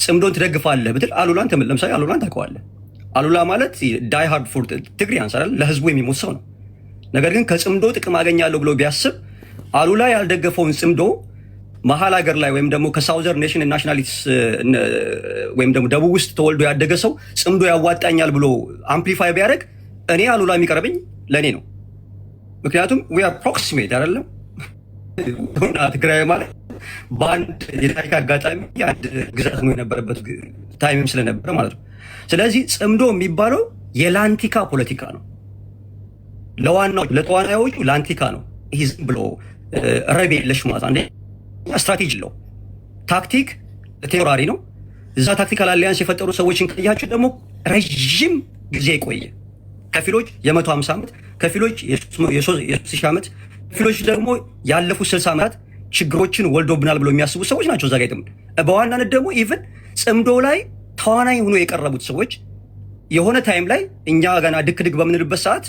ጽምዶን ትደግፋለህ ብትል አሉላን፣ ለምሳሌ አሉላን ታውቀዋለህ። አሉላ ማለት die hard for Tigrayans አይደል? ለህዝቡ የሚሞት ሰው ነው። ነገር ግን ከጽምዶ ጥቅም አገኛለሁ ብሎ ቢያስብ አሉላ ያልደገፈውን ጽምዶ መሀል ሀገር ላይ ወይም ደግሞ ከ southern nation nationalities ወይም ደግሞ ደቡብ ውስጥ ተወልዶ ያደገ ሰው ጽምዶ ያዋጣኛል ብሎ amplify ቢያደርግ እኔ አሉላ የሚቀርበኝ ለእኔ ነው። ምክንያቱም we are proximate አይደለም። ትግራይ ማለት በአንድ የታሪክ አጋጣሚ አንድ ግዛት ነው የነበረበት time ም ስለነበረ ማለት ነው። ስለዚህ ጽምዶ የሚባለው የላንቲካ ፖለቲካ ነው። ለዋናው ለተዋናዮቹ ላንቲካ ነው። ይህ ዝም ብሎ ረብ የለሽ ማለት አንደኛ ስትራቴጂ ነው፣ tactic temporary ነው። እዛ tactical alliance የፈጠሩ ሰዎችን ካያችሁ ደግሞ ረዥም ጊዜ የቆየ፣ ከፊሎች የ150 ዓመት፣ ከፊሎች የ3000 ዓመት፣ ከፊሎች ደግሞ ያለፉት 60 ዓመታት ችግሮችን ወልዶብናል ብሎ የሚያስቡ ሰዎች ናቸው። እዛ ጋ በዋናነት ደግሞ even ጽምዶ ላይ ተዋናይ ሆኖ የቀረቡት ሰዎች የሆነ time ላይ እኛ ገና ድክ ድክ በምንልበት ሰዓት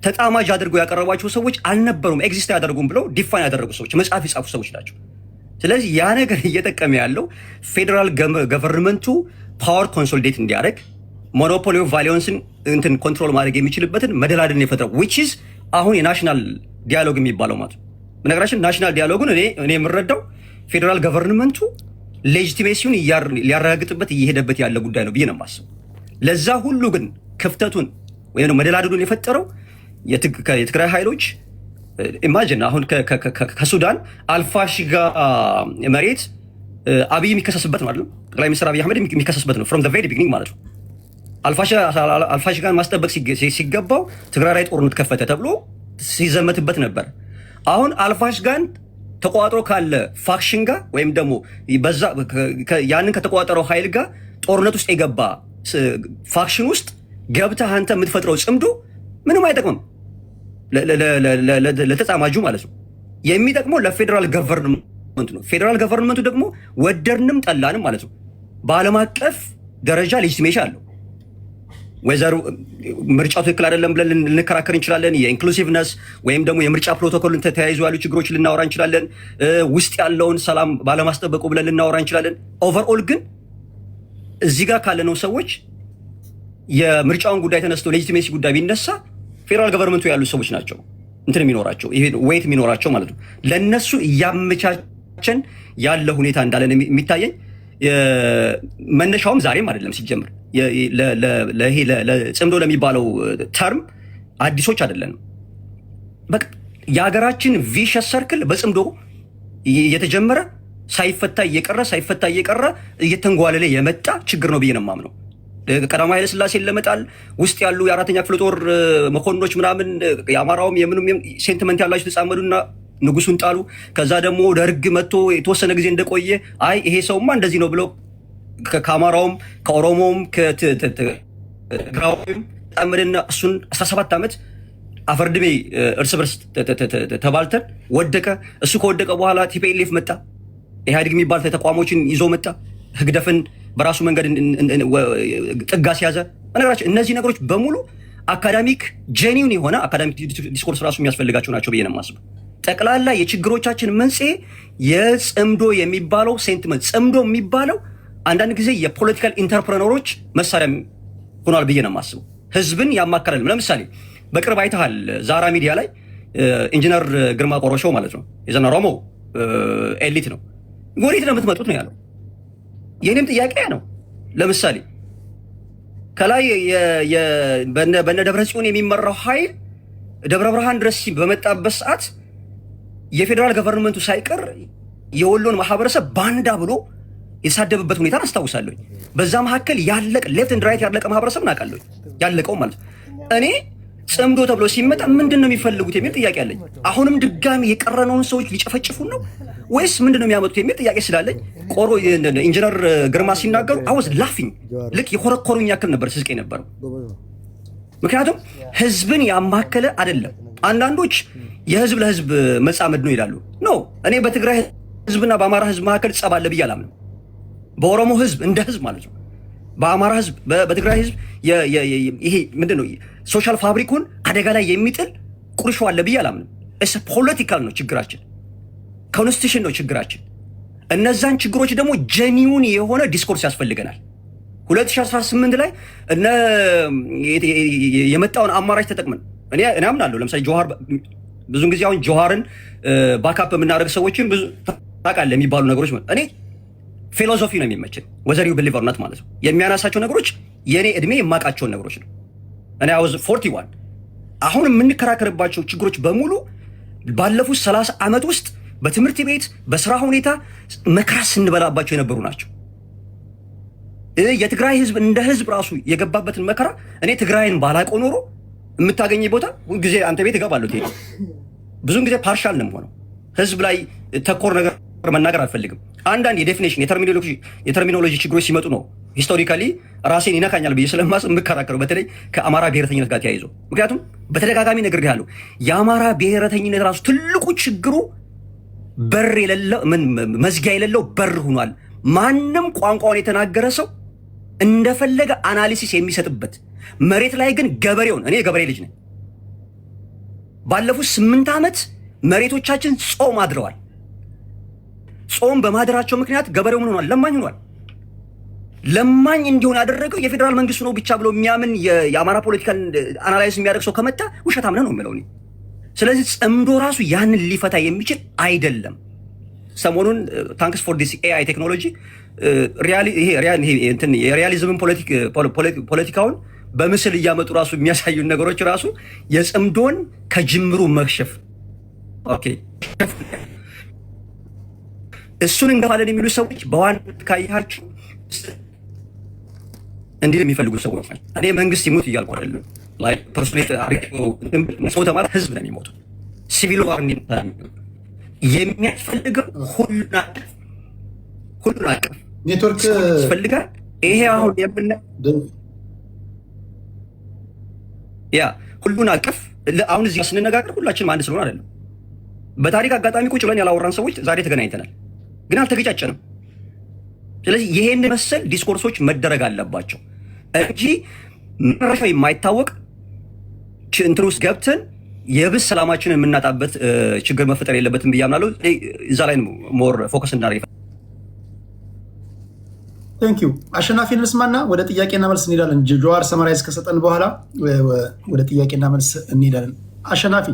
ተጣማጅ አድርገው ያቀረቧቸው ሰዎች አልነበሩም፣ exist አያደርጉም ብለው define ያደረጉ ሰዎች፣ መጽሐፍ የጻፉ ሰዎች ናቸው። ስለዚህ ያ ነገር እየጠቀመ ያለው federal government ኡ power consolidate እንዲያደርግ monopoly of violence ን እንትን control ማድረግ የሚችልበትን መደላድልን የፈጥረው which is አሁን የ national dialogue የሚባለው ማለት ነው። በነገራችን national dialogue ኡን እኔ የምረዳው federal government ኡ legitimacy ውን ሊያረጋግጥበት እየሄደበት ያለ ጉዳይ ነው ብዬ ነው የማስበው። ለዛ ሁሉ ግን ክፍተቱን ወይም መደላድሉን የፈጠረው የትግራይ ኃይሎች፣ imagine አሁን ከሱዳን አልፋሽጋ መሬት አብይ የሚከሰስበት ነው አይደለም? ጠቅላይ ሚኒስትር አብይ አህመድ የሚከሰስበት ነው from the very beginning ማለት ነው። አልፋሽጋን ማስጠበቅ ሲገባው ትግራይ ላይ ጦርነት ከፈተ ተብሎ ሲዘመትበት ነበር። አሁን አልፋሽጋን ተቆጣጥሮ ካለ faction ጋር ወይም ደግሞ ያንን ከተቆጣጠረው ኃይል ጋር ጦርነት ውስጥ የገባ faction ውስጥ ገብተህ አንተ የምትፈጥረው ጽምዶ ምንም አይጠቅምም ለተጻማጁ ማለት ነው። የሚጠቅመው ለ federal government ኡ ነው። Federal government ኡ ደግሞ ወደድንም ጠላንም ማለት ነው በዓለም አቀፍ ደረጃ legitimacy አለው። Whether ምርጫው ትክክል አይደለም ብለን ልንከራከር እንችላለን። የ inclusiveness ወይም ደግሞ የምርጫ ፕሮቶኮልን ተያይዞ ያሉ ችግሮች ልናወራ እንችላለን። ውስጥ ያለውን ሰላም ባለማስጠበቁ ብለን ልናወራ እንችላለን። Overall ግን እዚህ ጋር ካለነው ሰዎች የምርጫውን ጉዳይ ተነስቶ legitimacy ጉዳይ ቢነሳ federal government ኡ ያሉ ሰዎች ናቸው እንትን የሚኖራቸው፣ ይሄ weight የሚኖራቸው ማለት ነው። ለእነሱ እያመቻቸን ያለ ሁኔታ እንዳለን የሚታየኝ መነሻውም ዛሬም አይደለም፣ ሲጀምር ይሄ ለጽምዶ ለሚባለው term አዲሶች አይደለንም። በቃ የሀገራችን vicious circle በጽምዶ የተጀመረ ሳይፈታ እየቀረ፣ ሳይፈታ እየቀረ፣ እየተንጓለለ የመጣ ችግር ነው ብዬ ነው የማምነው። ቀዳማዊ ኃይለ ሥላሴን ለመጣል ውስጥ ያሉ የአራተኛ ክፍለ ጦር መኮንኖች ምናምን የአማራውም የምኑም sentiment ያላቸው ተጻመዱና ንጉሱን ጣሉ። ከዛ ደግሞ ደርግ መጥቶ የተወሰነ ጊዜ እንደቆየ አይ ይሄ ሰውማ እንደዚህ ነው ብለው ከአማራውም ከኦሮሞውም ከትግራዊም ጣመድና እሱን 17 ዓመት አፈርድሜ እርስ በርስ ተባልተን ወደቀ። እሱ ከወደቀ በኋላ TPLF መጣ። ኢህአዴግ የሚባል ተቋሞችን ይዞ መጣ። ህግደፍን በራሱ መንገድ ጥግ አስያዘ። በነገራችን እነዚህ ነገሮች በሙሉ academic genuine የሆነ academic discourse ራሱ የሚያስፈልጋቸው ናቸው ብዬ ነው የማስበው። ጠቅላላ የችግሮቻችን መንስኤ የጽምዶ የሚባለው sentiment፣ ጽምዶ የሚባለው አንዳንድ ጊዜ የ political entrepreneur ኦች መሳሪያ ሆኗል ብዬ ነው የማስበው። ህዝብን ያማከላል። ለምሳሌ በቅርብ አይተሃል፣ ዛራ ሚዲያ ላይ ኢንጂነር ግርማ ቆሮሾ ማለት ነው፣ የዘና ኦሮሞ elite ነው። ወዴት ነው የምትመጡት ነው ያለው። የእኔም ጥያቄ ነው። ለምሳሌ ከላይ በነ ደብረ ጽዮን የሚመራው ኃይል ደብረ ብርሃን ድረስ በመጣበት ሰዓት የ federal government ኡ ሳይቀር የወሎን ማህበረሰብ ባንዳ ብሎ የተሳደበበት ሁኔታ አስታውሳለሁ። በዛ መካከል ያለቀ left and right ያለቀ ማህበረሰብ እናውቃለሁ። ያለቀው ማለት ነው። እኔ ጽምዶ ተብሎ ሲመጣ ምንድን ነው የሚፈልጉት የሚል ጥያቄ አለኝ። አሁንም ድጋሚ የቀረነውን ሰዎች ሊጨፈጭፉን ነው ወይስ ምንድን ነው የሚያመጡት የሚል ጥያቄ ስላለኝ ቆሮ ኢንጂነር ግርማ ሲናገሩ I was laughing፣ ልክ የኮረኮሩኝ ያክል ነበር ስስቅ የነበረው። ምክንያቱም ህዝብን ያማከለ አይደለም። አንዳንዶች የህዝብ ለህዝብ መጻመድ ነው ይላሉ። No፣ እኔ በትግራይ ህዝብና በአማራ ህዝብ መካከል ጸብ አለ ብዬ አላምንም። በኦሮሞ ህዝብ እንደ ህዝብ ማለት ነው፣ በአማራ ህዝብ፣ በትግራይ ህዝብ ይሄ ምንድን ነው social fabric ኡን አደጋ ላይ የሚጥል ቁርሾ አለ ብዬ አላምንም። It's political ነው ችግራችን፣ constitution ነው ችግራችን። እነዛን ችግሮች ደግሞ genuine የሆነ discourse ያስፈልገናል። 2018 ላይ እነ የመጣውን አማራጭ ተጠቅመን እኔ አምናለሁ። ለምሳሌ ጆሃር ብዙን ጊዜ አሁን ጆሃርን back up የምናደርግ ሰዎችን ብዙ ታውቃለህ የሚባሉ ነገሮች፣ እኔ philosophy ነው የሚመቸኝ፣ whether you believe or not ማለት ነው። የሚያነሳቸው ነገሮች የእኔ እድሜ የማውቃቸውን ነገሮች ነው። እኔ I was 41። አሁን የምንከራከርባቸው ችግሮች በሙሉ ባለፉት 30 ዓመት ውስጥ በትምህርት ቤት፣ በስራ ሁኔታ መከራ ስንበላባቸው የነበሩ ናቸው። የትግራይ ህዝብ እንደ ህዝብ ራሱ የገባበትን መከራ እኔ ትግራይን ባላውቀው ኖሮ የምታገኘኝ ቦታ ጊዜ አንተ ቤት እገባለሁ። ብዙን ጊዜ partial ነው የምሆነው። ህዝብ ላይ ተኮር ነገር መናገር አልፈልግም። አንዳንድ የ definition የ terminology ችግሮች ሲመጡ ነው historically ራሴን ይነካኛል ብዬ ስለማስብ የምከራከረው፣ በተለይ ከአማራ ብሔረተኝነት ጋር ተያይዞ። ምክንያቱም በተደጋጋሚ ነግሬሃለሁ፣ የአማራ ብሔረተኝነት ራሱ ትልቁ ችግሩ በር የሌለው፣ ምን መዝጊያ የሌለው በር ሆኗል። ማንም ቋንቋውን የተናገረ ሰው እንደፈለገ analysis የሚሰጥበት፣ መሬት ላይ ግን ገበሬውን፣ እኔ የገበሬ ልጅ ነኝ። ባለፉት 8 ዓመት መሬቶቻችን ጾም አድረዋል። ጾም በማደራቸው ምክንያት ገበሬው ምን ሆኗል? ለማኝ ሆኗል። ለማኝ እንዲሆን ያደረገው የፌዴራል መንግስቱ ነው ብቻ ብሎ የሚያምን፣ የአማራ ፖለቲካን analyze የሚያደርግ ሰው ከመጣ ውሸታም ነህ ነው የምለው እኔ። ስለዚህ ጽምዶ ራሱ ያንን ሊፈታ የሚችል አይደለም። ሰሞኑን thanks for this AI technology የ realism ን ፖለቲካውን በምስል እያመጡ ራሱ የሚያሳዩን ነገሮች ራሱ የጽምዶን ከጅምሩ መክሸፍ፣ okay፣ እሱን እንገፋለን የሚሉ ሰዎች በዋናነት ካያችሁ እንዲህ የሚፈልጉ ሰዎች ናቸው። እኔ መንግስት ይሙት እያልኩ አይደለም። Personally ሞተ ማለት ህዝብ ነው የሚሞተው። Civil war የሚያስፈልገው ሁሉን አቀፍ ኔትወርክ ያስፈልጋል። ይሄ አሁን ያ ሁሉን አቀፍ፣ አሁን እዚህ ስንነጋገር ሁላችንም አንድ ስለሆነ አይደለም። በታሪክ አጋጣሚ ቁጭ ብለን ያላወራን ሰዎች ዛሬ ተገናኝተናል፣ ግን አልተገጫጨንም። ስለዚህ ይሄን መሰል discourse ኦች መደረግ አለባቸው እንጂ መጨረሻው የማይታወቅ እንትን ውስጥ ገብተን የብስ ሰላማችንን የምናጣበት ችግር መፈጠር የለበትም ብዬ አምናለሁ። እዛ ላይ more focus እናደርግ። Thank you። አሸናፊን እንስማና ወደ ጥያቄና መልስ እንሄዳለን። ጀዋር summarize ከሰጠን በኋላ ወደ ጥያቄና መልስ እንሄዳለን። አሸናፊ።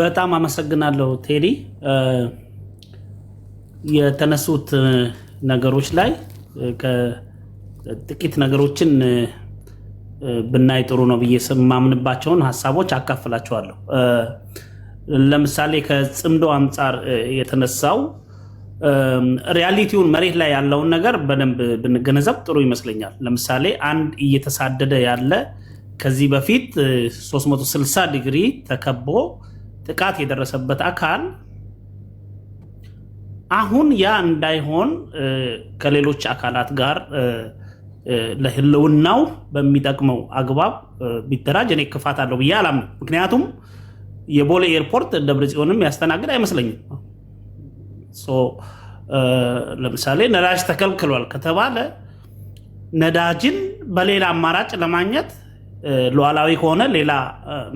በጣም አመሰግናለሁ ቴዲ። የተነሱት ነገሮች ላይ ጥቂት ነገሮችን ብናይ ጥሩ ነው ብዬ የማምንባቸውን ሀሳቦች አካፍላችኋለሁ። ለምሳሌ ከጽምዶ አንጻር የተነሳው reality ውን፣ መሬት ላይ ያለውን ነገር በደንብ ብንገነዘብ ጥሩ ይመስለኛል። ለምሳሌ አንድ እየተሳደደ ያለ፣ ከዚህ በፊት 360 ዲግሪ ተከቦ ጥቃት የደረሰበት አካል አሁን ያ እንዳይሆን ከሌሎች አካላት ጋር ለህልውናው በሚጠቅመው አግባብ ቢደራጅ እኔ ክፋት አለው ብዬ አላምንም። ምክንያቱም የቦሌ ኤርፖርት ደብረ ጽዮንም ያስተናግድ አይመስለኝም። ለምሳሌ ነዳጅ ተከልክሏል ከተባለ ነዳጅን በሌላ አማራጭ ለማግኘት ሉዓላዊ ከሆነ ሌላ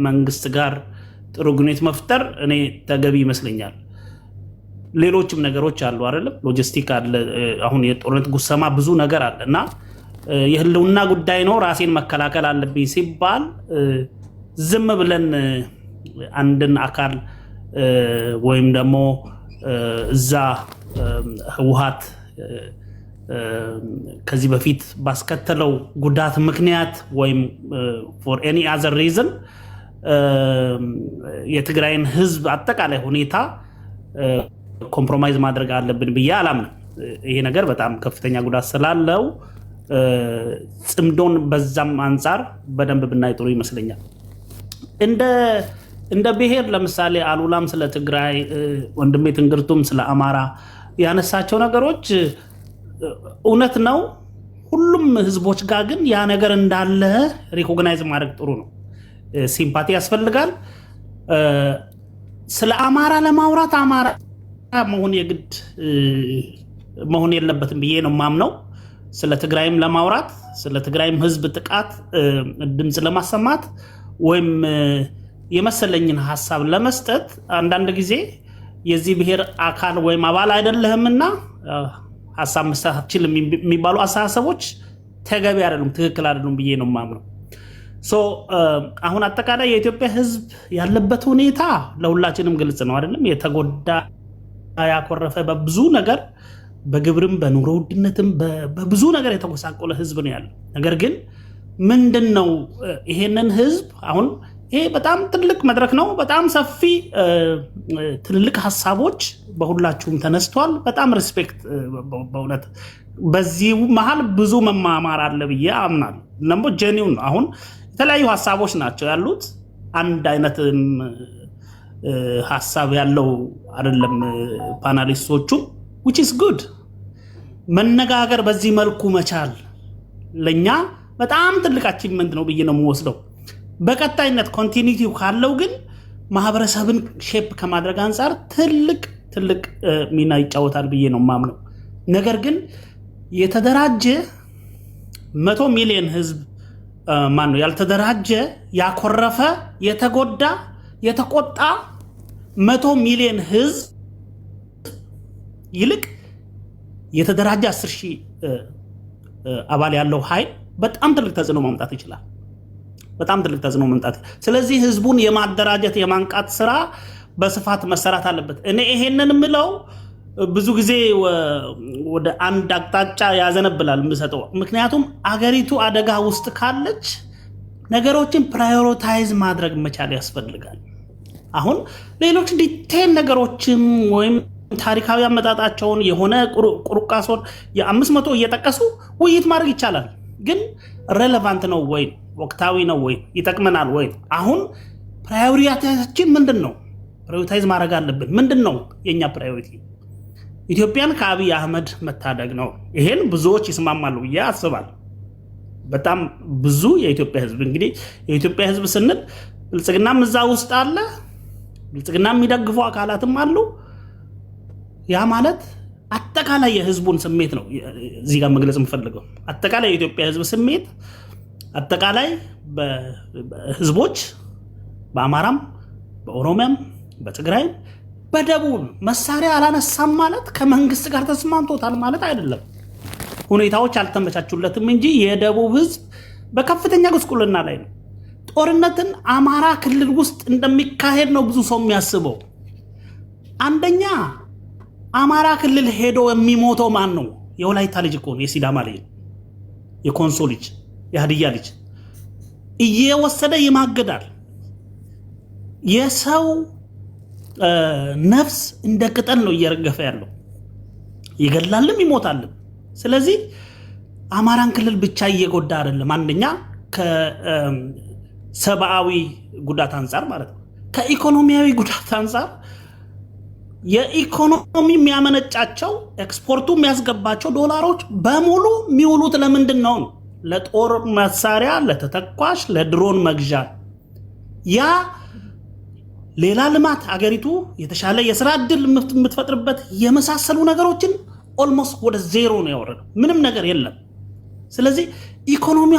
መንግስት ጋር ጥሩ ግንኙነት መፍጠር እኔ ተገቢ ይመስለኛል። ሌሎችም ነገሮች አሉ አይደለም፣ ሎጂስቲክ አለ፣ አሁን የጦርነት ጉሰማ ብዙ ነገር አለ እና የህልውና ጉዳይ ነው፣ ራሴን መከላከል አለብኝ ሲባል ዝም ብለን አንድን አካል ወይም ደግሞ እዛ ህወሓት ከዚህ በፊት ባስከተለው ጉዳት ምክንያት ወይም for any other reason የትግራይን ህዝብ አጠቃላይ ሁኔታ compromise ማድረግ አለብን ብዬ አላምንም። ይሄ ነገር በጣም ከፍተኛ ጉዳት ስላለው ጽምዶን በዛም አንጻር በደንብ ብናይ ጥሩ ይመስለኛል። እንደ ብሔር ለምሳሌ አሉላም ስለ ትግራይ፣ ወንድሜ ትንግርቱም ስለ አማራ ያነሳቸው ነገሮች እውነት ነው። ሁሉም ህዝቦች ጋር ግን ያ ነገር እንዳለ recognize ማድረግ ጥሩ ነው። Sympathy ያስፈልጋል። ስለ አማራ ለማውራት አማራ መሆን የግድ መሆን የለበትም ብዬ ነው የማምነው። ስለ ትግራይም ለማውራት፣ ስለ ትግራይም ህዝብ ጥቃት ድምፅ ለማሰማት ወይም የመሰለኝን ሀሳብ ለመስጠት አንዳንድ ጊዜ የዚህ ብሔር አካል ወይም አባል አይደለህምና ሀሳብ መስጠት አትችልም የሚባሉ አስተሳሰቦች ተገቢ አይደሉም፣ ትክክል አይደሉም ብዬ ነው የማምነው። So አሁን አጠቃላይ የኢትዮጵያ ሕዝብ ያለበት ሁኔታ ለሁላችንም ግልጽ ነው አይደለም? የተጎዳ፣ ያኮረፈ፣ በብዙ ነገር፣ በግብርም በኑሮ ውድነትም በብዙ ነገር የተጎሳቆለ ሕዝብ ነው ያለው። ነገር ግን ምንድን ነው ይሄንን ሕዝብ አሁን ይሄ በጣም ትልቅ መድረክ ነው። በጣም ሰፊ ትልልቅ ሀሳቦች በሁላችሁም ተነስቷል። በጣም respect፣ በእውነት በዚህ መሀል ብዙ መማማር አለ ብዬ አምናለሁ። ደግሞ genuine ነው። አሁን የተለያዩ ሀሳቦች ናቸው ያሉት። አንድ አይነት ሀሳብ ያለው አይደለም panelist ኦቹም፣ which is good። መነጋገር በዚህ መልኩ መቻል ለእኛ በጣም ትልቅ achievement ነው ብዬ ነው የምወስደው። በቀጣይነት continuity ው ካለው ግን ማህበረሰብን shape ከማድረግ አንጻር ትልቅ ትልቅ ሚና ይጫወታል ብዬ ነው የማምነው። ነገር ግን የተደራጀ 100 ሚሊዮን ህዝብ፣ ማን ነው፣ ያልተደራጀ፣ ያኮረፈ፣ የተጎዳ፣ የተቆጣ 100 ሚሊዮን ህዝብ ይልቅ የተደራጀ 10,000 አባል ያለው ኃይል በጣም ትልቅ ተጽዕኖ ማምጣት ይችላል። በጣም ትልቅ ተጽዕኖ ማምጣት። ስለዚህ ህዝቡን የማደራጀት፣ የማንቃት ስራ በስፋት መሰራት አለበት። እኔ ይሄንን የምለው ብዙ ጊዜ ወደ አንድ አቅጣጫ ያዘነብላል የምሰጠው። ምክንያቱም አገሪቱ አደጋ ውስጥ ካለች ነገሮችን prioritize ማድረግ መቻል ያስፈልጋል። አሁን ሌሎች detail ነገሮችም ወይም ታሪካዊ አመጣጣቸውን የሆነ ቁርቃሶን የ500 እየጠቀሱ ውይይት ማድረግ ይቻላል። ግን relevant ነው ወይ፣ ወቅታዊ ነው ወይ፣ ይጠቅመናል ወይ? አሁን priority ያችን ምንድን ነው? Prioritize ማድረግ አለብን። ምንድን ነው የእኛ priority? ኢትዮጵያን ከአብይ አህመድ መታደግ ነው። ይሄን ብዙዎች ይስማማሉ ብዬ አስባለሁ። በጣም ብዙ የኢትዮጵያ ሕዝብ፣ እንግዲህ የኢትዮጵያ ሕዝብ ስንል ብልጽግናም እዛ ውስጥ አለ፣ ብልጽግና የሚደግፉ አካላትም አሉ። ያ ማለት አጠቃላይ የህዝቡን ስሜት ነው እዚህ ጋር መግለጽ የምፈልገው። አጠቃላይ የኢትዮጵያ ህዝብ ስሜት፣ አጠቃላይ ህዝቦች በአማራም፣ በኦሮሚያም፣ በትግራይም፣ በደቡብ መሳሪያ አላነሳም ማለት ከመንግስት ጋር ተስማምቶታል ማለት አይደለም። ሁኔታዎች አልተመቻቹለትም እንጂ የደቡብ ህዝብ በከፍተኛ ጉስቁልና ላይ ነው። ጦርነትን አማራ ክልል ውስጥ እንደሚካሄድ ነው ብዙ ሰው የሚያስበው። አንደኛ አማራ ክልል ሄዶ የሚሞተው ማን ነው? የወላይታ ልጅ እኮ ነው፣ የሲዳማ ልጅ ነው፣ የኮንሶ ልጅ፣ የሀዲያ ልጅ እየወሰደ ይማግዳል። የሰው ነፍስ እንደ ቅጠል ነው እየረገፈ ያለው። ይገላልም ይሞታልም። ስለዚህ አማራን ክልል ብቻ እየጎዳ አይደለም። አንደኛ ከሰብአዊ ጉዳት አንጻር ማለት ነው። ከኢኮኖሚያዊ ጉዳት አንጻር የኢኮኖሚ የሚያመነጫቸው፣ ኤክስፖርቱ የሚያስገባቸው ዶላሮች በሙሉ የሚውሉት ለምንድን ነው? ለጦር መሳሪያ፣ ለተተኳሽ፣ ለድሮን መግዣ። ያ ሌላ ልማት፣ አገሪቱ የተሻለ የስራ እድል የምትፈጥርበት የመሳሰሉ ነገሮችን almost ወደ ዜሮ ነው ያወረደው። ምንም ነገር የለም። ስለዚህ ኢኮኖሚ